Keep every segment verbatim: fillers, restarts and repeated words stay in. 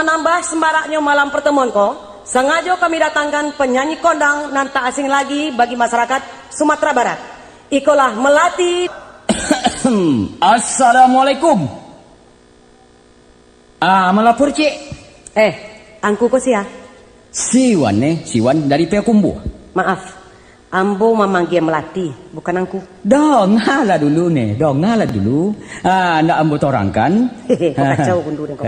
Nambah semaraknyo malam pertemuan ko, sangajo kami datangkan penyanyi kondang nan tak asing lagi bagi masyarakat Sumatera Barat. Ikolah Melati. Assalamualaikum. Ah, malapor, Cik. Eh, angku ko sia? Siwan, eh, Siwan dari Payakumbuah. Maaf, ambo mamanggia Melati, bukan angku. Dongalah dulu, neh, dongalah dulu. Ah, ndak ambo torangkan. Hehe, kau kacau gundu deh kau.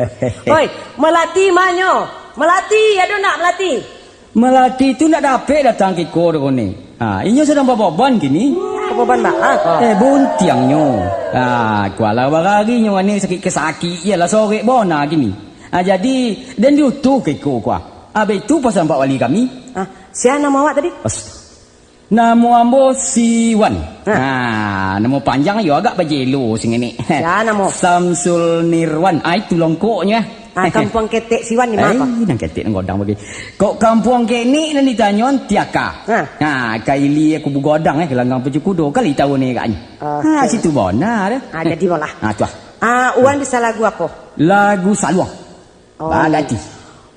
Oi, Melati manyo? Melati, ado ndak Melati? Melati tu ndak dapek datang ka iko doh, neh. Ah, inyo sadang baboban kini. Baboban baa ko? Eh, buntiangnyo. Ah, kualah barari nyo, neh, sakik-sakik, iyolah sorek bona kini. Ah, jadi, den diutuh ka iko ko. Ah, baitu pasan Pak Wali kami. Ah, sia namo awak tadi? As-, namo ambo Siwan. Ha. Ah, namo panjang yo agak bajelo singini. Sia namo? Samsul Nirwan. Ah, itu longkoknyo, ah. Ah, Kampuang Ketek Siwan di ma ko? Ai, nan ketek nan godang bagi. Kok Kampuang Ketek nan ditanyo Tiaka. Ha. Ha, ka ilia Kubu Godang, eh, Gelanggang Pacu Kudo, kali tahu ni agaknyo. Oke. Ha, situ bona dah. Ah, jadi malah. Ah, tu ah. Ah, Wan bisa lagu apo? Lagu Saluang. Oh. Bagati.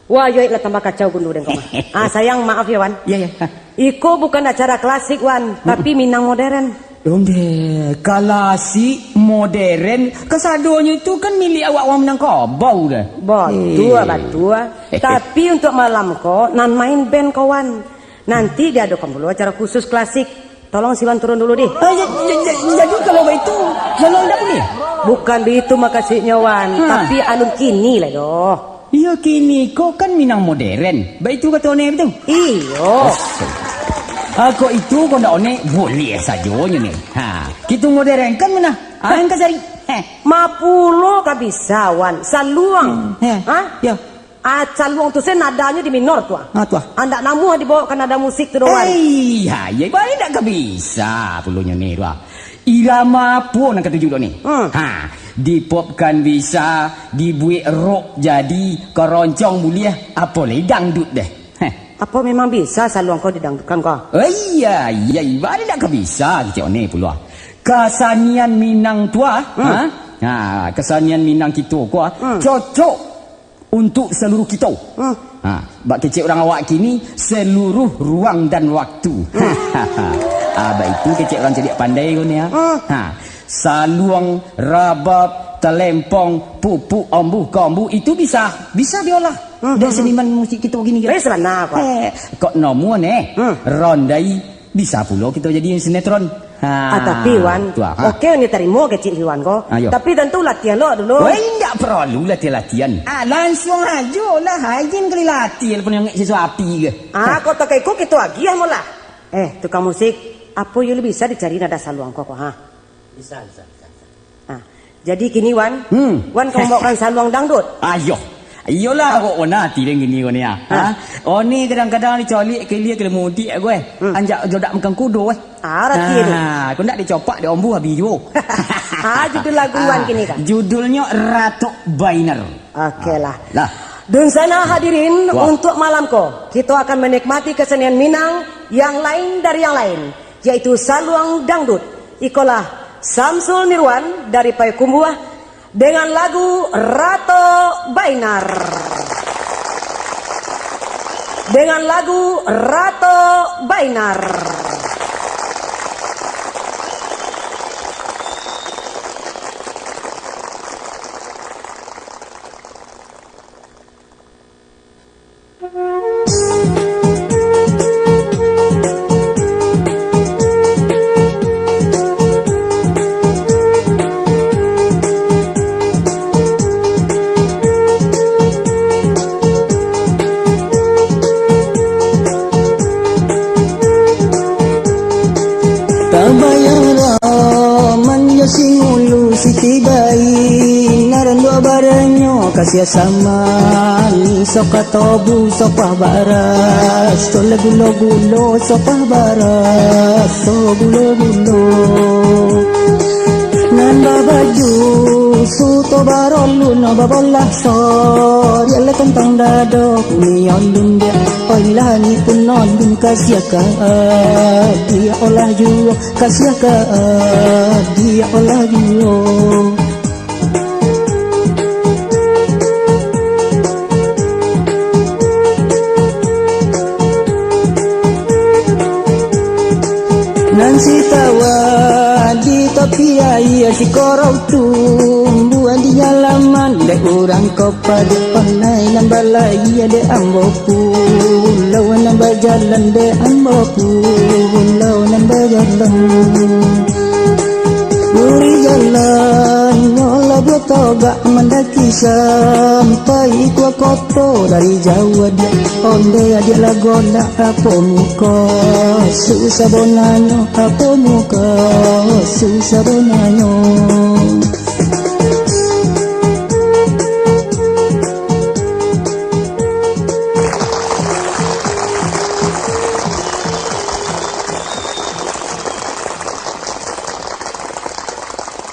Wah, yo lah tambah kacau gundu den ko mah. Ah, sayang, maaf yo, Wan. Iya, iya. Ha. Iko bukan acara klasik, Wan, tapi Minang modern. Onde, klasik, modern, kasadonyo tu kan milik awak urang Minangkabau dah. Batua, eh, batua. Tapi untuk malam ko, nan main band ko, Wan. Nanti diadokan pulo acara khusus klasik. Tolong Siwan turun dulu, dih. Ah, ja-, ja-, ja-, jadi kalau baitu, Saluang indak buliah? Bukan baitu makasuiknyo, Wan. Ha. Tapi alun kini lai doh. Iyo, kini ko kan Minang modern. Baitu kato neh tu? Iyo. Ah, kok itu kok ndak onek, buliah sajonyo neh. Ha, kito modern kan manah. Ah, angka cari. Heh. Ma pulo ka bisa, Wan. Saluang. Hmm, heh. Ha? Yo. Ah, saluang tu se nadanyo di minor tu, ah. Ah, tu, ah. Andak namuah dibawa ka nada musik tu doh, Wan. Eh, iya, iya, bari ndak ka bisa pulonyo neh tu, ah. Irama apo nan ka tuju dok neh? Hmm. Ha, di pop kan bisa, dibuek rock jadi, keroncong buliah, apo lai dangdut deh. Heh. Apo memang bisa saluang ko didangdutkan ko? Eh, iya, iya, bari ndak ka bisa kecek neh pulo, ah. Kasanian Minang tu, ah. Hmm. Ha? Ha, kasanian Minang kito ko, ah. Hmm. Cocok untuk saluruh kito. Hmm. Ha, bak kecek urang awak kini, seluruh ruang dan waktu. Hmm. Ah, baitu kecek urang cadiak pandai ko neh, ah. Hmm. Ha, saluang, rabab, talempong, pupuk, ombu, kombu, itu bisa, bisa diolah. Hmm, dek hmm, hmm. Seniman musik kito kini. Bisa bana ko. Eh, kok namuah neh? Hmm. Rondai, bisa pulo kito jadi sinetron. Ha, ah, tapi, Wan, tu, ah, ha. Oke, ni tarimo kecek Iwan ko. Ayo. Tapi tantu latihan lo dulu. Wah, indak paralu latihan-latihan. Ah, langsuang ajo lah, izin kali latihan pun yang ngek siswa api ke. Ah, kok tak iko kito agiah mo lah. Eh, tukang musik, apo yo bisa dicari nada saluang ko, ko, ha? Bisa, bisa, bisa, bisa. Ah, jadi kini, Wan, hmm. Wan ka mambawakan saluang dangdut. Ayo. Iyolah, kok ona ati den kini ko neh, ah. Ha? Ha? Oni kadang-kadang dicolik ke ilia ke mudik gue. Hmm. Anjak jodak makan kudo, eh. Ah, rati tu. Ah, kok ndak dicopak, diombu habis juo. Ah, judul lagu Wan kini, Kak? Judulnyo Ratok Bainer. Oke lah. Ah, lah. Dunsanak hadirin, wah. Untuk malam ko, kito akan menikmati kesenian Minang yang lain dari yang lain, yaitu saluang dangdut. Ikolah Samsul Nirwan dari Payakumbuah dengan lagu Rato Bainar. Dengan lagu Rato Bainar. Tabayang raman jo singulu Siti Bai, naranduak baranyo kasiah samani, soka tobu, sopah baras, toleh gulo-gulo, sopah baras, to gulo-gulo. Nan babaju suto barolun, babolah soriak, lah kantong dado, kuni ondun dia, oi lah ni pun ondun, kasiah ka dia olah juo. Kasiah ka dia olah juo. Ya, sikorau tumbuah di halaman, dek urang ko paduik pandai nan balayia, dek ambo pulau nan bajalan, dek ambo pulau nan bajalan. Urih jalannyo labuah togak mandaki sampai ka koto dari jauah dia. Ondeh adiak lagonak apo muko, susah bonanyo apo muko, susah bonanyo.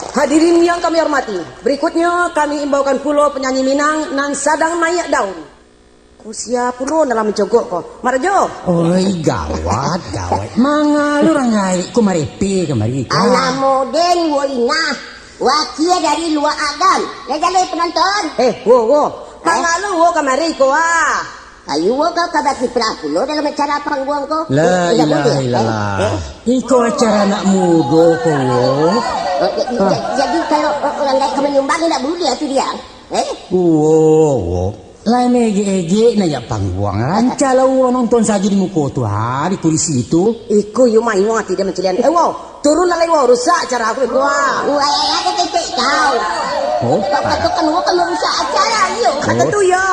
Hadirin yang kami hormati, berikutnya kami imbaukan pulo penyanyi Minang nan sadang naik daun. Kusia pulo dalam mencogok ko. Marajo. Oi, gawat, gawat. Mangalu urang gaek ko marepe kamari ko. Alah moden, wo inah. Wakia dari luar Agam. Lah jaleh penonton. Eh, wo, wo. Eh? Mangalu wo kamari ko, ah. Ayo wo kau ka bakiprah pulo dalam acara pangguang ko. La Eh, indak ilaha buliah, eh? illallah. Eh? Iko acara anak mudo ko, wo. Oh, ja-, ja-, jadi kalau, oh, urang gaek ka manyumbang, indak buliah tu dia. Eh? Wo, wo. Lai maegek-egek naiak pangguang, rancak lah urang nonton sajo di muko tu, ha, di kurisi tu. Iko yo main ati dia mancalian. Eh, wo, turun lah lai, wo, rusak acara aku, iko, ha. Wah, ya, ya, ketek kau. Oh, Kau katakan wo kan marusak acara, yo. Kata tu, yo.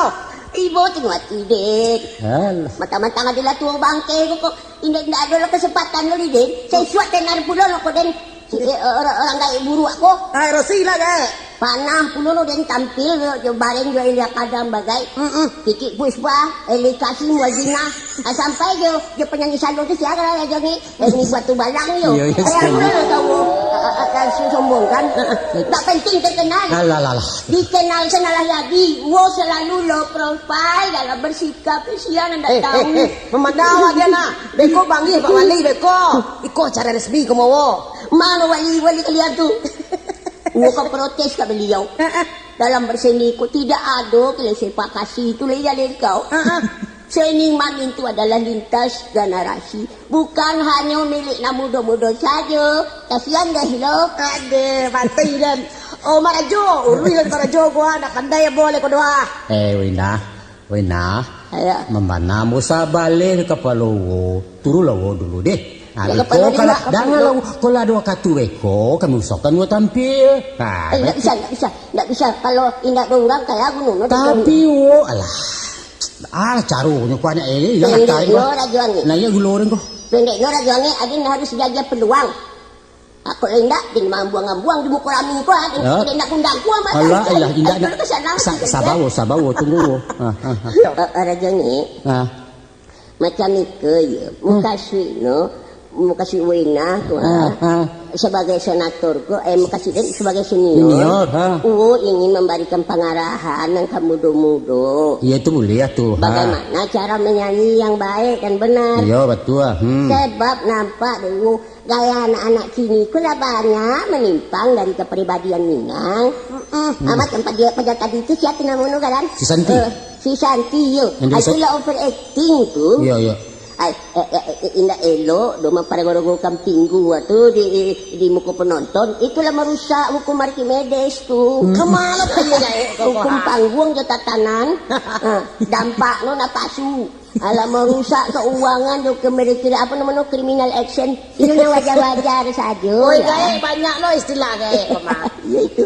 Ibo tengok ati, Dek. Alah. Matang-matang adalah tuo bangke ko, ko. Indak, indak ado lah kesempatan lo, Dek. Sesuak tenar pulo lo ko, Den. Si, eh, orang, orang gaek buruak ko. Ai, resi lah, gaek. Panah pulo lo den tampil jo, jo bareng jo Elia Kadam bagai. Mm-mm. Titik Puspa, Eli Kasim, Wazina. Ah, sampai jo, jo penyanyi salo tu sia lah jo ni. Eh, ni batu balang yo. Iyo, iyo, Ayah sekali. Pulo lo tahu. Ah, ah, ah, ah, su sombong kan? Ah, ah. Tak penting terkenal. Alah, alah, alah. Dikenal senalah jadi. Wo selalu low profile dalam bersikap. Sia nan tak Eh, tahu. eh, eh. Memandang awak dia nah. Beko panggil Pak Wali, beko. Iko acara resmi ko mau. Mano wali-wali kalian tu? Wo ka protes ka beliau. Dalam berseni ko tidak ado kele sepakasi tu lai jaleh kau. Seni main tu adalah lintas generasi. Bukan hanyo milik nan mudo-mudo sajo. Kasian deh lo. Ade, batai dan. Oh, marajo. Urui lah marajo gua. Nak pandai boleh ko doa. Eh, Winda. Woi nah, Ayo. Mambana ambo sabaleh kapalo wo. Turunlah wo dulu deh. Ah, Ya, iko kapalo kalau, indak, janganlah kapalo. Wo, kalau ado wakatu beko, kami usahakan wo tampil. Ah, Eh, ndak bisa, ndak bisa, ndak bisa. Kalau indak ado urang, kaya gunung, no, Tapi wo, alah. Ah, caronyo kuanyo, eh, Eh, indak tarik, no, wah. Rajo Angin. Nah, iya gulo orang ko. Pendek, no, Rajo Angin, adin harus jaga peluang. Ako indak, den mambuang-ambuang di muko rami ko, ah, den, Ya. Den nak undang ko, ah, Alah, makan. Alah, indak, Ayo, indak. Ke sana, Sa-, ke sana. Sabar, wo, sabar, wo, tunggu, wo. Ah, ah, ah. Eh, eh, Rajo ni, Ah. Macam iko, yo. Hmm. Mukasuik no, mukasuik Wina ko, Ah, ah. ah. Sebagai senator ko, eh, mukasuik den sebagai senior. Senior, ah. Uwo ingin memberikan pangarahan nan ka mudo-mudo. Iya, itu boleh, ah, tu. Ah. Bagaimana cara menyanyi yang baik dan benar? Iya, betul, ah. Hmm. Sebab nampak dek Uwo Gaya anak-anak kini ko lah banyak menimpang dari kepribadian Minang. Mm-mm. Hmm. Amat yang pada, pada tadi tu siapa nama nu kan? Si Santi. Eh, si Santi yo. Yang dia Itu sa- lah overacting tu. Iya, iya. Ai, eh, eh, eh, indak elok do mamparagorogokan pinggu tu di, di, di muka penonton. Itulah merusak hukum Arkimedes tu. Hmm. Kemana tadi ya, eh, kau Hukum faham? Panggung jo tatanan. Ha, dampak no nak pasu. Alah, merusak keuangan jo ke mereka, apa nama no, criminal action. Itu yang wajar-wajar saja. Oi, ya. Gaek banyak lo istilah gaek, Koma. Ya, itu.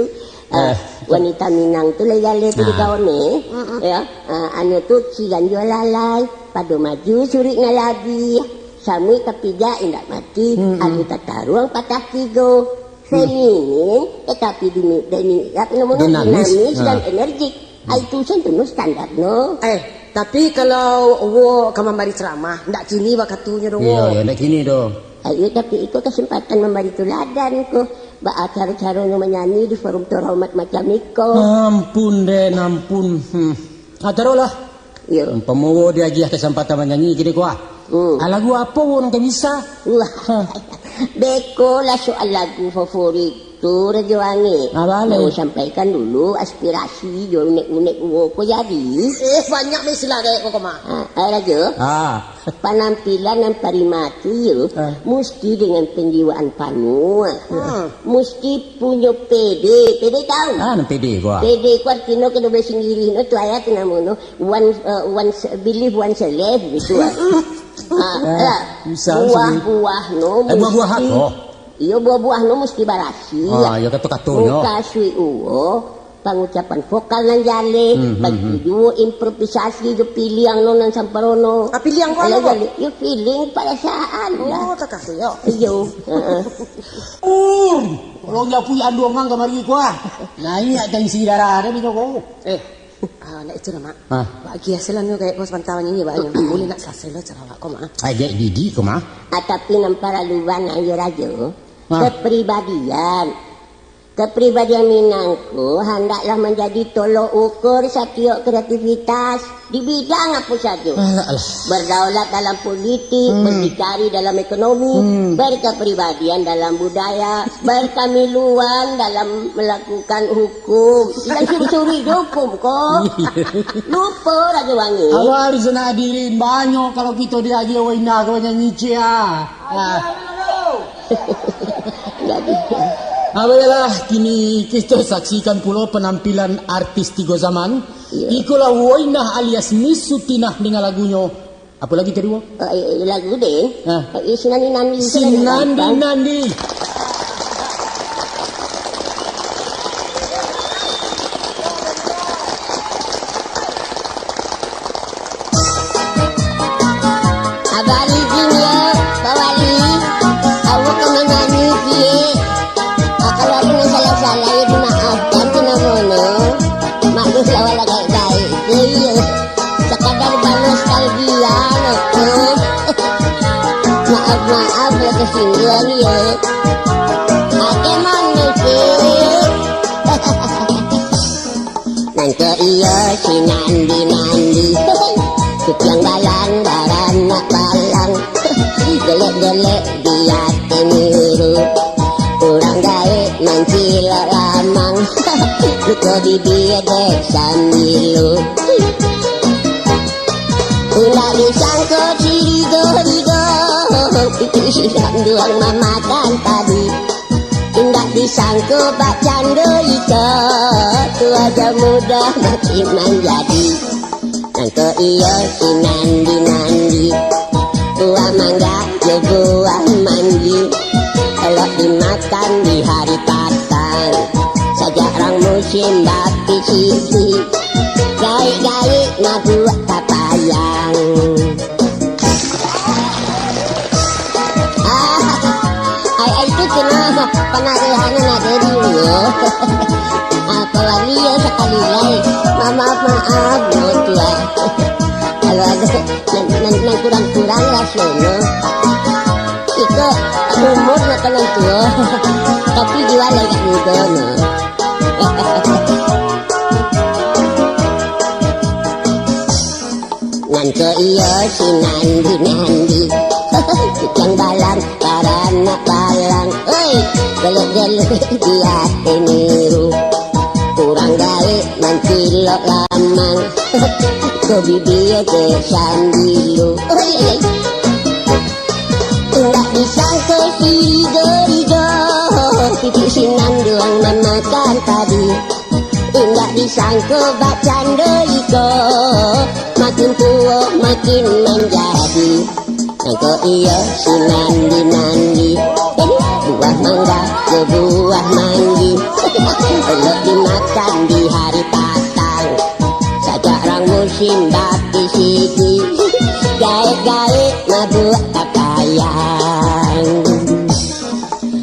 Ah, Eh. Wanita Minang tu lah jaleh tu di Ah. kawan ni. Mm-mm. Ya. Ah, anu tu, cigan jual lalai, pado maju surik ngalabi. Samuik tapi gak indak mati, Mm-mm. alu tataruang patah tigo. Hmm. Feminin, tetapi dini-, dini-, apa nama no, Dinamis. dinamis dan Ah. energik. Ah, itu santunus standar no. Eh, tapi kalau wo ka mambari ceramah, ndak kini wakatunyo doh, Iya, wo. Iya, ndak kini doh. Ayo, tapi iko kesempatan mambari tuladan ko. Baa caro-caronyo manyanyi di forum terhormat macam iko. Ampun, Den, ampun. Hmm. Ah, taruhlah. Iyo. Umpamo wo diagiah kesempatan manyanyi kini ko, ah. Hmm. Ah, lagu apo wo nan ka bisa? Wah. Hah. Beko lah soal lagu favorit. Tu Rajo Angin. Ah, baleh. Nak sampaikan dulu aspirasi jo unek-unek uwo ko jadi. Eh, banyak istilah kayak ko, Koma. Ah, ah, Rajo. Ah. Penampilan nan parima tu yo, ah, musti dengan penjiwaan panuah. Hmm. Musti punyo pede. Pede tahu? Ah, nan pede ko, ah. Pede ko artinyo kena boleh sendiri no, tu ayat tu namo no. One, eh, one, believe oneself gitu, ah. Ah, ah, lah. Bisa, buah-buah no, eh, buah-buah musti, oh. Iyo, buah-buah no musti barasi. Ah, iyo, kato-katonyo. Mukasuik uwo, pangucapan vokal nan jaleh, hmm, hmm, baitu juo improvisasi jo piliang no nan samparono. Ah, piliang ko apo, Bang? Jaleh, yo feeling, perasaan lah. Oh, takah yo. Iyo, heeh. Ur, tolong japuik anduang ang kamari ko, ah. Naiak tensi darah den ko. Eh, ah, nak itu lah, Mak. Ah. Bagi hasil anu kayak ko sabanta nyanyi, Mak, nyo. Boleh nak kasih lo cara awak ko, Mak. Ajak didik ko, Mak. Ah, tapi nan paralu bana yo, Rajo. Ah. Kepribadian. Kepribadian Minang ko handaklah manjadi tolok ukur satiok kreativitas di bidang apo sajo. Alah, alah. Berdaulat dalam politik, hmm, berdikari dalam ekonomi, hmm, berkepribadian dalam budaya, berkemiluan dalam melakukan hukum. Indak suri-suri jo hukum ko. Lupo Rajo Angin. Awak di sinan hadirin, banyak kalau kito diagiah wainah ka banyak nyicik, ah. Ah. Jadi. Ah, baiklah, kini kito saksikan pulo penampilan artis tigo zaman. Iya. Ikolah Woinah alias Miss Sutinah dengan lagunyo. Apo lagu tadi, Wo? Eh, eh, lagu deh. Ah. Eh, Sinandi Nandi. Sinandi Nandi. Abah izin yo, Pak Wali. Awak ka manyanyi ciek. Ah, kalau ado nan salah-salah, yo dimaafkan tu namonyo. Maklumaklah awak lah gaek-gaek tu, iyo. Sakadar banostalgia, no. Maaf-maaf lah tasingguang, iyo. Oke, manusia. Nangko iyo Sinandi Nandi, kupiang balang baranak balang, jelek-jelek di ateh miru, urang gaek mancilok lamang, luko bibia dek sambilu. Indak disangko sirigo-rigo, pipik si anduang mamakan padi. Indak disangko bak cando iko, tua jo mudo makin manjadi. Nangko iyo Sinandi Nandi, buah mangga jo buah manji, elok dimakan di hari patang. Sajak rang musim bapisihi, gaek-gaek mabuak tapayang. Ah, ai, ai, itu kena panarihannya naderi, yo. Ah, Pak Wali, yo, sakali lai. Ma-, maaf, maaf, yo, tuan. Kalau ada nan, nan, nan kurang-kurang, rasono. Iko umur makanan tuo, tapi jiwa lai agak mudo, no. Nangko iyo Sinandi Nandi, kupiang balang baranak balang, oi, jelek-jelek di ateh miru, urang gaek mancilok lamang, ko bibia dek sambilu, oi, oi. Indak disangko sirigo-rigo, pipik si anduang mamakan padi. Indak disangko bak cando iko, makin tuo makin manjadi. Nangko iyo Sinandi Nandi, buah mangga jo buah manji, elok dimakan di hari patang. Sajak rang musim bapisihi, gaek-gaek mabuak tapayang.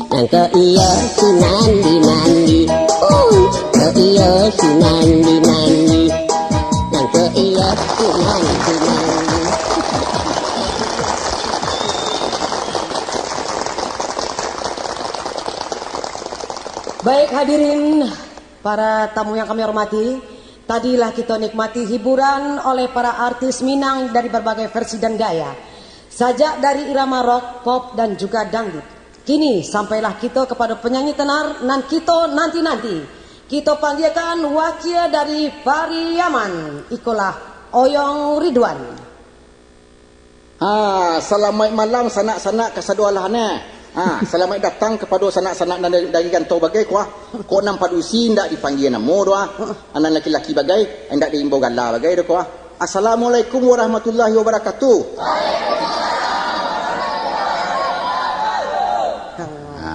Nangko iyo Sinandi Nandi. Uh, nangko iyo Sinandi Nandi. Nangko iyo Sinandi Nandi. Baik, hadirin, para tamu yang kami hormati, tadilah kita nikmati hiburan oleh para artis Minang dari berbagai versi dan gaya. Sajak dari irama rock, pop, dan juga dangdut. Kini, sampailah kito kapado panyanyi tenar nan kito nanti-nanti. Kito panggiakan wakia dari Pariaman, ikolah Oyong Ridwan. Ha, salamaik malam, sanak-sanak kasadolahan, eh. Ha, salamaik datang kapado sanak-sanak nan dari, dari rantau bagai, ko ah. Kok nan padusi indak dipanggia namo doh, ah. Nan laki-laki bagai, indak diimbau gala bagai doh, ko ah. Assalamualaikum warahmatullahi wabarakatuh. Ha.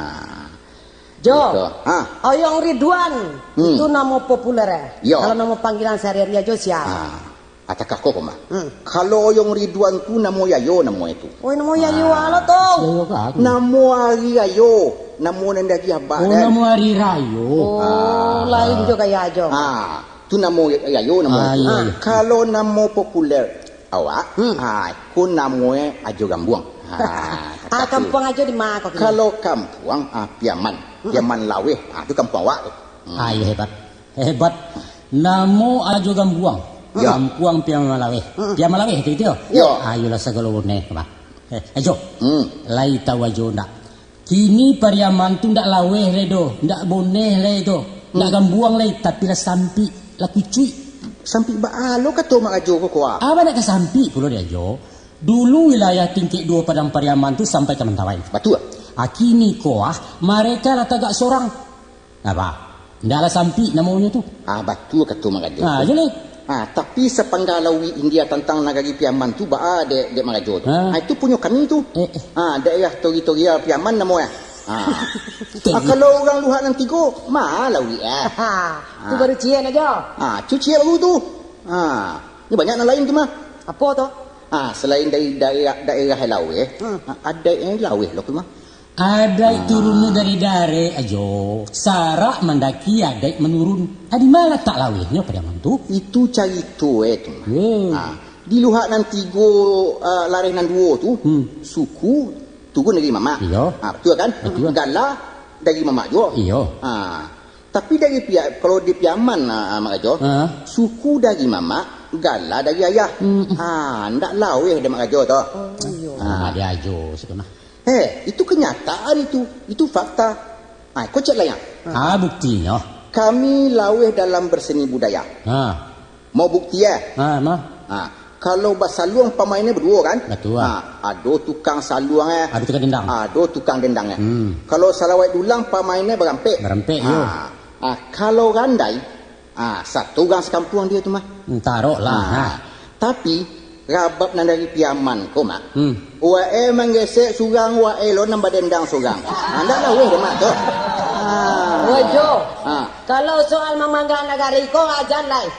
Jo, Gitu. Ha. Oyong Ridwan, Hmm. itu namo populer, eh. Yo. Kalau namo panggilan sehari-hari ajo sia? Ha. Atakah ko, ko mah? Hmm. Kalau Oyong Ridwan tu namo yayo namo itu. Oi, namo yayo Ah. alo tu. Yayo ka aku. Namo ari rayo, namo nan dari abah Oh, dan. namo ari rayo. Oh, Ah. lain jo gaya ajo. Ah, tu namo yayo namo Ah, itu. iya, Ah, iya. Kalau namo populer awak, Hmm. ah, ko namo e Ajo Gambuang. Ah, Ah, kata tu. kampuang ajo di ma ko kini? Kalau kampuang, ah, Piaman. Hmm. Piaman Laweh. Ah, tu kampuang awak tu. Hmm. Ah, iya, hebat. Hebat. Namo Ajo Gambuang. Ya. Kampuang Piaman Laweh. Hmm. Piaman Laweh tu, itu? Ya. Ah, iyolah sagalo boneh, bah. Eh, Ajo. Hmm. Lai tahu Ajo ndak? Kini Pariaman tu ndak laweh lai doh, ndak boneh lai doh, ndak Hmm. gambuang lai, tapi lah sampik, lah kucuik. Sampik baa lo kato Mak Ajo ko, ko ah? Abah nak ka sampik pulo di Ajo. Dulu wilayah tingkek duo Padang Pariaman tu sampai ka Mentawai. Batua. Ah, kini ko ah, mareka lah tagak sorang. Apa? Ndak lah sampik namonyo tu. Ah, batua kato Mak Ajo. Ah, tu. Jaleh. Ah, tapi sapangga lauik India tantang nagari Piaman tu baa dek, dek Mak Ajo tu. Ah. Ah, itu punyo kami tu. Eh, eh. Ah, daerah teritorial Piaman namo eh. Ah. Teri- Ah, kalau urang Luhak nan tigo, ma lauik eh. Ha, tu Ah. baru ciek ajo. Ah, tu ciek baru tu. Ah, ni banyak nan lain tu mah. Apo tu? Ah, selain dari daerah, daerah Laweh, Hmm. ah, adaik Laweh lo tu mah. Adaik Ah. turun dari darek ajo, sarak mandaki adaik manurun. Ah, di ma latak Lawehnyo Pariaman tu? Itu carito eh tu mah. Weh. Ah, di Luhak nan tigo, ah, Lareh nan duo tu, Hmm. suku turun dari mamak. Iyo. Ah, batua kan? Batua. Gala dari mamak juo. Iyo. Ah, tapi dari pihak, kalau di Piaman, ah, Mak Ajo, Ah. suku dari mamak, gala dari ayah. Hmm. Ah, ndak laweh dek Mak Ajo tu. Oh, iyo. Ah. Mak dia Ajo situ nah. Eh, itu kenyataan itu. Itu fakta. Ah, kau cek lah, ya. Ah, buktinyo. Kami laweh dalam berseni budaya. Ha. Mau bukti, eh? Ha, mah. Ha, kalau basaluang pamainnyo baduo, kan? Batua. Ha, ado tukang saluang, eh. Ado tukang dendang. Ado tukang dendang, eh. Hmm. Kalau salawat dulang pamainnyo barampek. Barampek, Ha. yo. Ha, kalau randai, ha, sato urang sakampuang dia tu mah. Hmm, tarok lah, Ha. ha. Tapi, rabab nan dari Piaman ko, Mak. Hmm. Wae manggesek surang, wae lo nan badendang surang. Ha, ndak laweh dek Mak tu. Ha. Woi, Jo. Ha. Kalau soal mamangga nagari ko, ajan lai.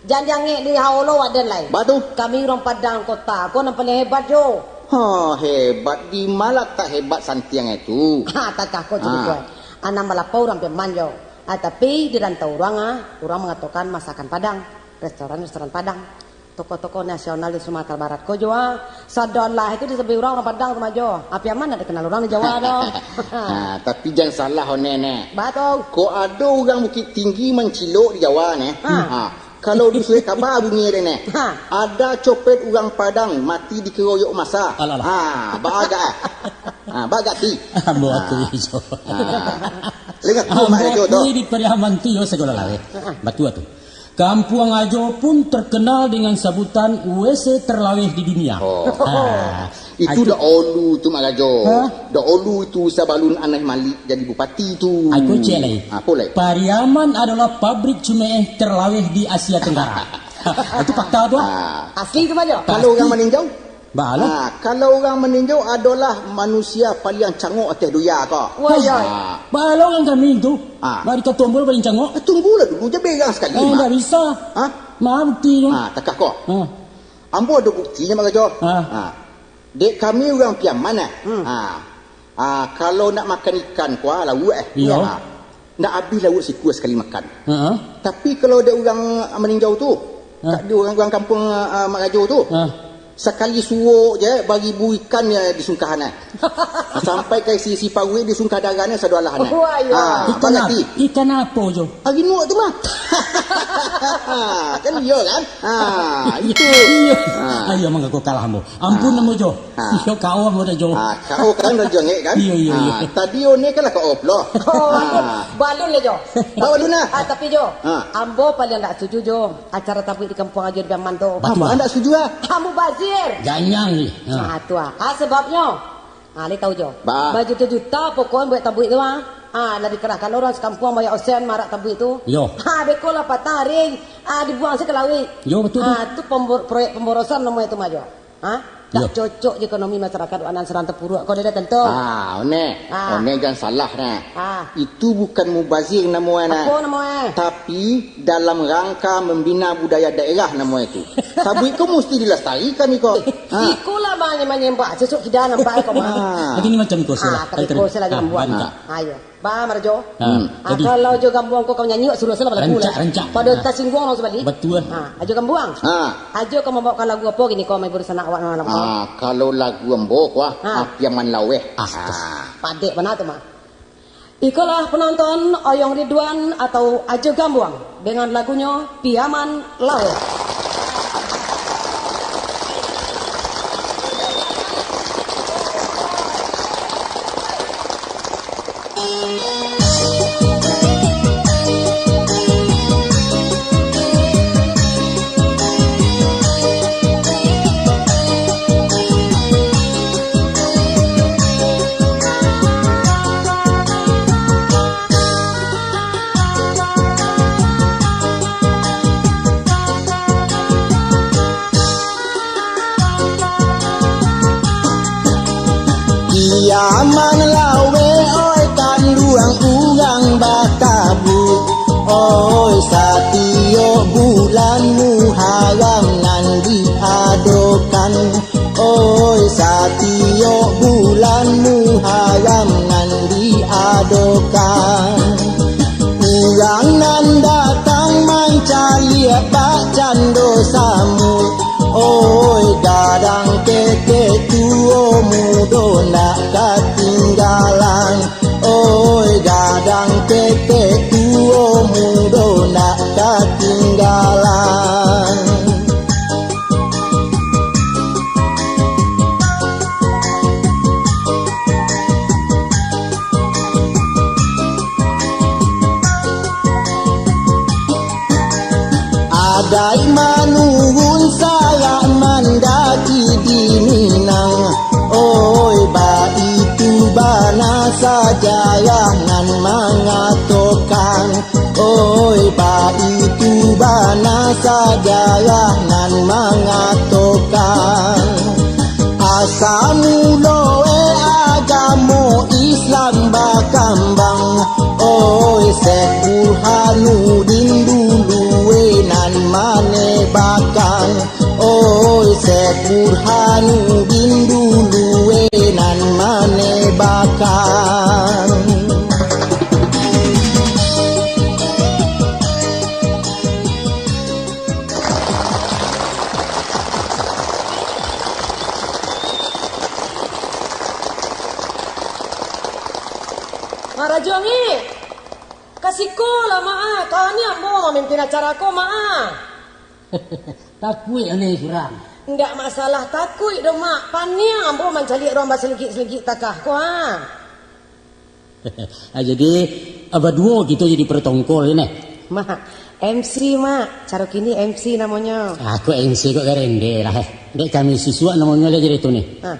Jan diangek di haolo waden lai. Batu. Kami urang Padang kota ko nan paling hebat, Jo. Ha, hebat. Di ma latak hebat santiang itu? Ha, takah ko Ha. cukup, Boy. Anang balapo urang Piaman, Jo. Ha, tapi di rantau urang, ha, urang mangatokan masakan Padang, restoran-restoran Padang. Toko-toko nasional di Sumatera Barat ko, Jo, ha. Sadonlah itu disabuik urang, urang Padang tu mah, Jo. Ha, Piaman ndak dikenal urang di Jawa, doh. Ha, tapi jan salah, One, ne. Batu. Ko ado urang Bukittinggi mancilok di Jawa, ne. Ha. Ha. Kalau disuruah kaba bunyi dia, ne. Ha. Ada copet urang Padang mati dikeroyok masa. Alah, alah. Ha, baagak, eh. Ha, baagak ti. Ambo Ha. akui, Jo. Ha. Lengah tu, Mak Ambo Ejo, tu. akui di Pariaman tu, yo, sagalo laweh. Ha. Batua tu. Kampuang Ajo pun terkenal dengan sabutan W C terlaweh di dunia. Oh. Ha. Itu Ajo. dahulu tu, Mak Ajo. Ha? Dahulu itu sabalun Anai Malik jadi bupati tu. Ajo cek lai. Ha, apo lai? Pariaman adalah pabrik cumeeh terlaweh di Asia Tenggara. Itu fakta tu, ah. Ha. Asli tu, Mak Ajo? Kalau Pasti. urang maninjau? Baa lo? Ha, kalau urang maninjau adolah manusia paliang cangok ateh dunia ko. Wah, ya. Ha. Baa lo urang kami tu? Ha. Baa di Katuambua paliang cangok? Ah, tunggulah dulu, jan berang sakali, Eh, Mak. ndak bisa. Ha? Ma buktinyo? Ha, takah ko. Ha. Ambo ado buktinyo, Mak Ajo. Ha. Ha. Dek kami urang Piaman, eh. Hmm. Ha. Ha, kalau nak makan ikan kuah lauak, eh. Iyo. Ha. Ndak abih lauak sikua sakali makan. Ha. Tapi kalau dek urang maninjau tu, Ha. tak di urang-urang kampuang, ah, Mak Ajo tu, Ha. Sakali suok je, baribu ikan ya disungkahan, eh. Sampai ka isi-isi paruik disungkah darah ni sadoalahan, eh. Wah, iyo. Ah, Ikan ap-, ikan apo, Jo? Ari nuak tu mah. Kan iyo kan? Ah, itu. Iyo. Ah. Ayo manggaku kalah ambo. Ampun ambo, Jo. Ah. Iyo, K O ambo dah, Jo. Ah, K O kan dah jongek kan? Iyo, iyo, iyo. Ah, tadi One kan lah K O pulo. Oh, balun lah, Jo. Ah, balun lah. Ah, tapi, Jo, ambo paling ndak setuju, Jo. Acara tabuik di kampuang Ajo di Piaman tu. Batua. Apak ndak setuju, ah? Mubazir. Janyang ni. Ha. Ah, tu ah. Ah, sebabnyo. Ah, lai tahu jo. Ba. Bajuta-juta pokoknyo buek tabuik tu, ah. Ah, lah dikerahkan urang sakampuang banyak osen marak tabuik tu. Yo. Ha, beko lah patah hari, ah, dibuang se ka lauik. Yo, betul tu. Ah, tu pembor-, proyek pemborosan namo itu mah jo. Ha? Yo. Tak cocok je ekonomi masyarakat wak nan sadang tapuruak. Kau dah tentu. Ah, One. Ah. One jan salah nah. Ah. Itu bukan mubazir namo e nah. Apo namo e? Tapi dalam rangka membina budaya daerah namo e tu. Tabuik ko musti dilestarikan iko. Ha. Iko lah manye-, manyembah, sesok kida nampak ko mah. Ha. Lagi ni macam iko se lah. Ah, tapi iko se lah, ah, gambuang. Ayo. Ba, Marajo. Ha, ah, jadi kalau jo gambuang ko kau nyanyi, wak suruah se lah balagu lah. Rancak, rancak. Pado tasingguang langsung balik. Betul. Ha, Ajo gambuang. Ha. Ajo ka mambawakan lagu apo kini ko, mai baru sanak awak malam ko? Ah, kalau lagu ambo ko, ah, Piaman Laweh. Astaga. Ah. Padek bana tu mah. Ikolah penonton, Oyong Ridwan atau Ajo Gambuang dengan lagunyo Piaman Laweh. Piaman Laweh, oi, kanduang urang batabuik, oi, satiok bulan Muharram nan diadokan. Oi, satiok bulan Muharram nan diadokan, urang nan datang mancaliak bakcando samuik. Oi, gadang ketek tuo mudo ndak katinggalan. Oi, gadang ketek tuo mudo ndak katinggalan. Adaik manurun sarak mandaki di Minang. Oi, baitu bana sajarah nan mangatokan. Oi, baitu bana sajarah nan mangatokan, asa mulo e agamo Islam bakambang. Oi, Syekh Burhanuddin dulu e nan manebakan. Oi, Syekh Burhanuddin dulu e nan manebakan. Mak Rajo ni, ka siko lah, Mak, ah. Kani ambo mamimpin acara ko, Mak, ah. Takuik ane surang. Ndak masalah takuik doh, Mak. Paniang ambo mancaliak urang baseligik-seligik takah ko, ha. Ah, jadi, ah, baduo kito jadi protongkol, neh. Mak, M C, Mak. Caro kini M C namonyo. Aku M C kok garende lah, eh. Dek kami sisuak namonyo lah jadi tu, nih. Ha.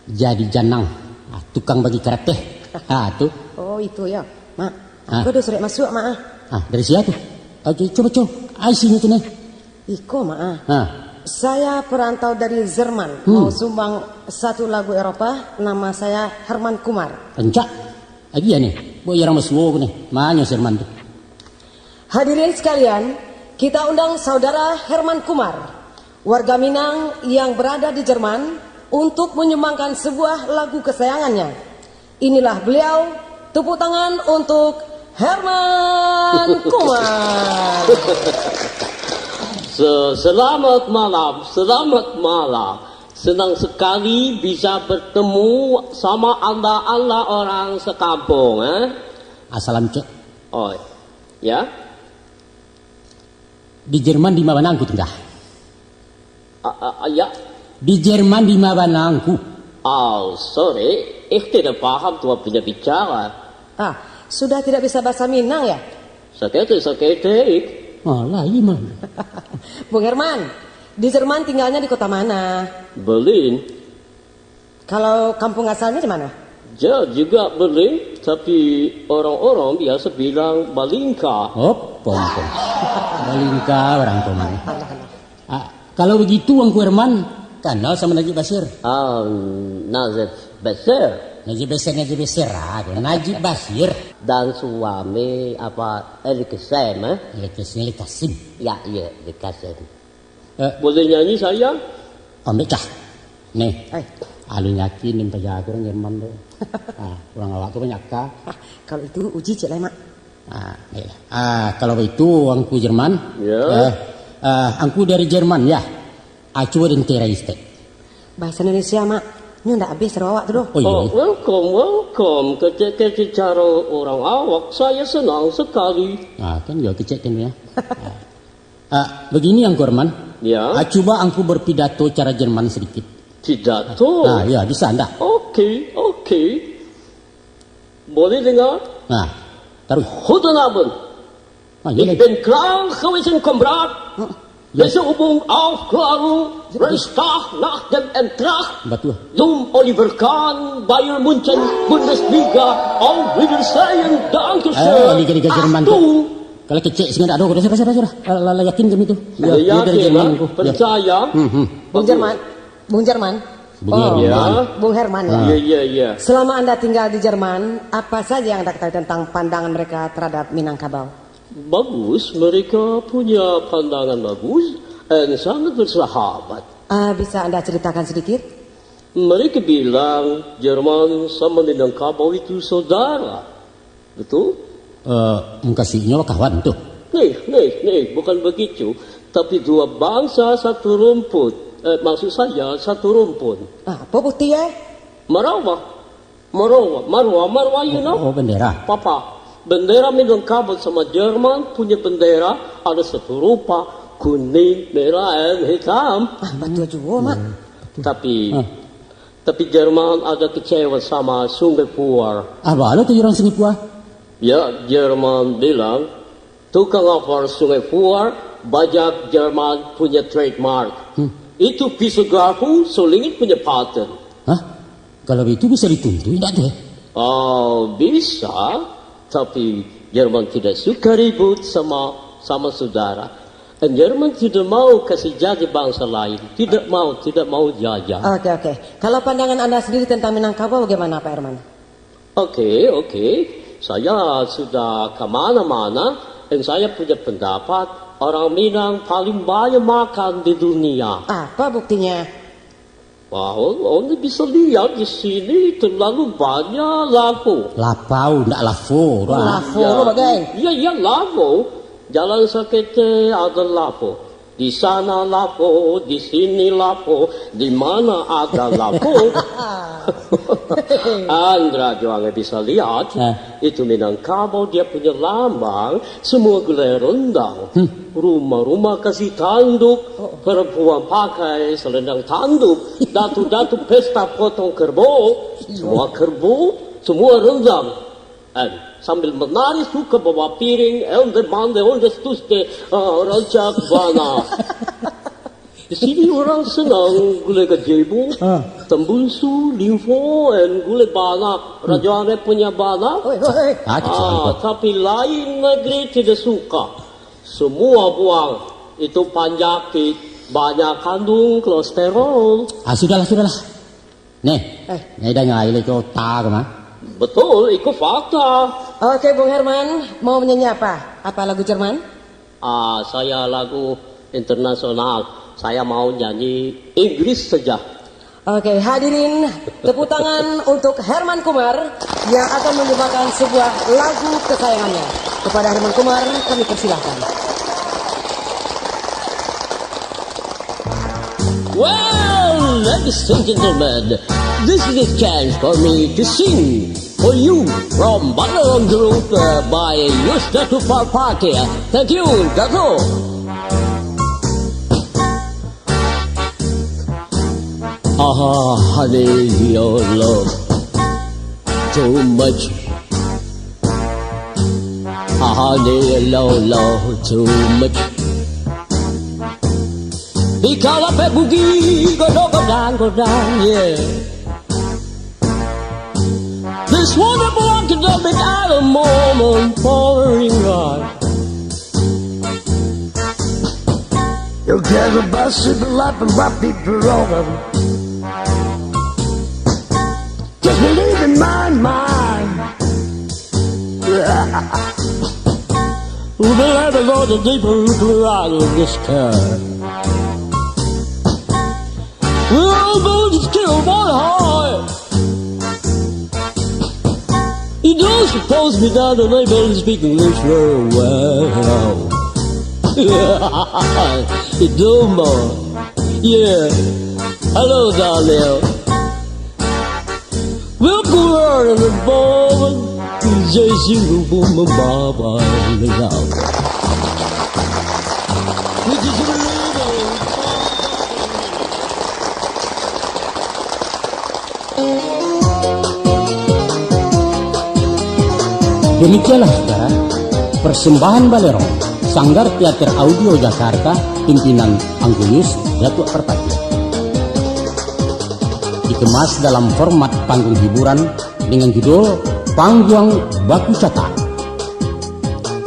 Jadi janang. Ah, tukang bagi karateh. Ah, tu. Oh, itu ya. Mak, ha? Aku ada surek masuak, Mak, ah. Ah, dari sia tu? Ah, cu-, cubo, cubo. Ah, isinyo tu, nih. Iko, Mak, ah. Ha. Saya perantau dari Jerman, hmm, mau sumbang satu lagu Eropa, nama saya Herman Kumar. Rancak. Agiah, nih. Buek urang basuo ko, nih. Manyo si Herman tu? Hadirin sekalian, kita undang Saudara Herman Kumar, warga Minang yang berada di Jerman, untuk menyumbangkan sebuah lagu kesayangannya. Inilah beliau, tepuk tangan untuk Herman Kumar. Se-, selamat malam, selamat malam. Senang sekali bisa bertemu sama anda-anda orang sekampung, eh? Assalam, Cek. Oh, ya? Di Jerman di ma bana angku tingga? A, a, a, ya. Di Jerman di ma bana angku? Oh, sorry. Eh, tidak paham tuan punya bicara. Ah, sudah tidak bisa bahasa Minang ya? Saketek, saketek. Alah, iman. Bung Herman, di Jerman tinggalnya di kota mana? Berlin. Kalau kampung asalnya di mana? Ya, juga Berlin, tapi orang-orang biasa bilang Balingka. Oh, pompong. Balingka orang pompong. Ah, kalau begitu, Angku Herman, kenal sama Najib Basir? Ah, Najib Basir. Najib Basir, Najib Basir, ah, Najib Basir. Dan suami apa, Eli Kasim, eh? Eli Kasim, Eli Kasim. Ya, iya, Eli Kasim. Eh. Boleh nyanyi saya? Ambek cah. Nih. Eh. Alun yakin nih paja aku urang Jerman tu. Ah, urang awak tu banyak ka. Ah, kalau itu uji cek lah, Mak. Ah, iya. Ah, kalau baitu, Angku Jerman. Ya. Eh, ah, Angku dari Jerman, ya? Ah, cubo den terai stek. Bahasa Indonesia, Mak. Nyo ndak habis ro awak tu doh. Oh, iya. Oh, welcome, welcome. Kecek-kecek cara orang awak, saya senang sekali. Ah, kan yo kecek kan ya. Ah, begini, Angku Herman. Ya. Ah, cuba Angku berpidato cara Jerman sedikit. Pidato? Ah, ya, bisa ndak? Oke, oke. Boleh dengar? Nah, taruih. Guten Abend. Ah, iya. Ich bin Karl-Heinz Conrad. Ah, iya. Diese Übung aufklären, Reichstag nach dem Eintracht. Betul. Zum Oliver Kahn, Bayern München, Bundesliga, auf Wiedersehen, Dankeschön. Eh, Liga-Liga Jerman tu. Achtung. Kalau kecek singkat ado, sudah, sudah, sudah, sudah. Lah, lah, lah yakin kami tu. Ya, ya, dari yakin, Jerman lah. Percaya. Hmm, hmm. Bung Jerman, Bung Jerman. Bung Herman. Ya. Bung Herman, ya. Ah. Ya, ya, ya. Selama Anda tinggal di Jerman, apa saja yang Anda ketahui tentang pandangan mereka terhadap Minangkabau? Bagus, mereka punya pandangan bagus dan sangat bersahabat. Ah, bisa Anda ceritakan sedikit? Mereka bilang Jerman sama Minangkabau itu saudara. Betul? Eh, mukasuiknyo bakawan tu. Nih, nih, nih, bukan begitu. Tapi dua bangsa satu rumput. Eh, maksud saya, satu rumpun. Ah, apa bukti, eh? Marwah. Marwah, marwah, marwah, you know? Oh, bendera. Papa, bendera Minangkabau sama Jerman punya bendera ada satu rupa, kuning, merah, and hitam. Ah, batua juo, Mak. Hmm, betul. Tapi, ah. Tapi Jerman ada kecewa sama Sungai Puar. Ah, baa lo tu urang Sungai Puar? Ya, Jerman bilang, tukang apar Sungai Puar, bajak Jerman punya trademark. Hmm. Itu pisau garpu, solingit punya paten. Hah? Kalau begitu bisa dituntut indak tu, eh? Oh, bisa. Tapi Jerman tidak suka ribut sama, sama saudara. Dan Jerman tidak mau kasih jajah bangsa lain. Tidak mau, tidak mau jajah. Oke, oke. Kalau pandangan Anda sendiri tentang Minangkabau bagaimana, Pak Herman? Oke, oke. Saya sudah ke mana-mana, dan saya punya pendapat, orang Minang paling banyak makan di dunia. Apa buktinya? Wah, oh, oh, ni bisa lihat di sini terlalu banyak lampu. Lapau, ndak lafo, Oh, doh. Lafo, Ya, lo bagai. Ya, ya, lampu. Jalan sakete ada lampu. Di sana lampu, di sini lampu, di mana ada lampu. Andra juo bisa lihat. Eh. Itu Minangkabau dia punya lambang, semua gulai rendang. Hmm. Rumah-rumah kasih tanduk, Oh. Perempuan pakai selendang tanduk, datu-datu pesta potong kerbau, Iya. Semua kerbau, semua rendang. And sambil menari suka bawa piring, elde mande, onde stuste, ah, rancak bana. Di sini orang senang gulai gajebo, Ah. Tambunsu, Limfo, and gulai bana. Hmm. Raja Arab punya bana. Oi, oi, oi. Ah, kecil Ah, tu. Tapi lain negeri tidak suka. Semua buang itu panjapit, banyak kandung kolesterol. Ah, sudahlah, sudahlah. Nih, Eh. nih dah ngai lagi otak mah. Betul, itu fakta. Oke, Bung Herman, mau menyanyi apa? Apa lagu Jerman? Ah, saya lagu internasional. Saya mau nyanyi Inggris saja. Oke, hadirin, tepuk tangan untuk Herman Kumar yang akan menyumbangkan sebuah lagu kesayangannya. Kepada Herman Kumar, kami persilahkan. Wow, Ladies and gentlemen, this is the chance for me to sing for you from Balerong Group, uh, by Yus Datu Parpatia. Thank you, Datu. Ah, honey, your love too much. Honey, your love too much. Di kalapek bugi, godok godang-godang, yeah. This wonderful academic at a moment pouring on. You get a bus to the life and what people over. Just believe in my mind. We will have a lot of people who out of this town. We're all going to kill one high. You don't suppose me that the neighbors speak English very well. You do more. Yeah. Hello, darling. We'll go out in the morning. J C will boom a baba in the house. Which is illegal. Demikianlah, saudara, persembahan Balerong, Sanggar Teater Audio Jakarta, pimpinan Angku Yus Datuak Parpatiah. Dikemas dalam format panggung hiburan dengan judul Pangguang Baku Catak.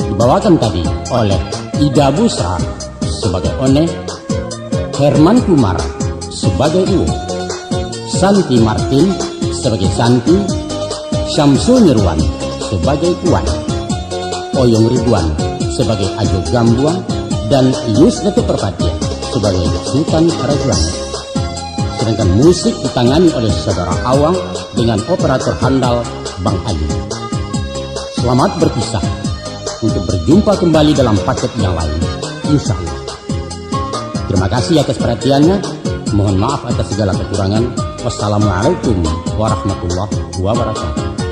Dibawakan tadi oleh Ida Busra sebagai One, Herman Kumar sebagai Uwo, Santi Martin sebagai Santi, Syamsul Nirwan sebagai Tuan, Oyong Ridwan sebagai Ajo Gambuang, dan Yus Datuak Parpatiah sebagai Sutan Rajuang. Sedangkan musik ditangani oleh Saudara Awang dengan operator handal Bang Ali. Selamat berpisah. Untuk berjumpa kembali dalam paket yang lain, insya Allah. Terima kasih atas perhatiannya. Mohon maaf atas segala kekurangan. Wassalamualaikum warahmatullahi wabarakatuh.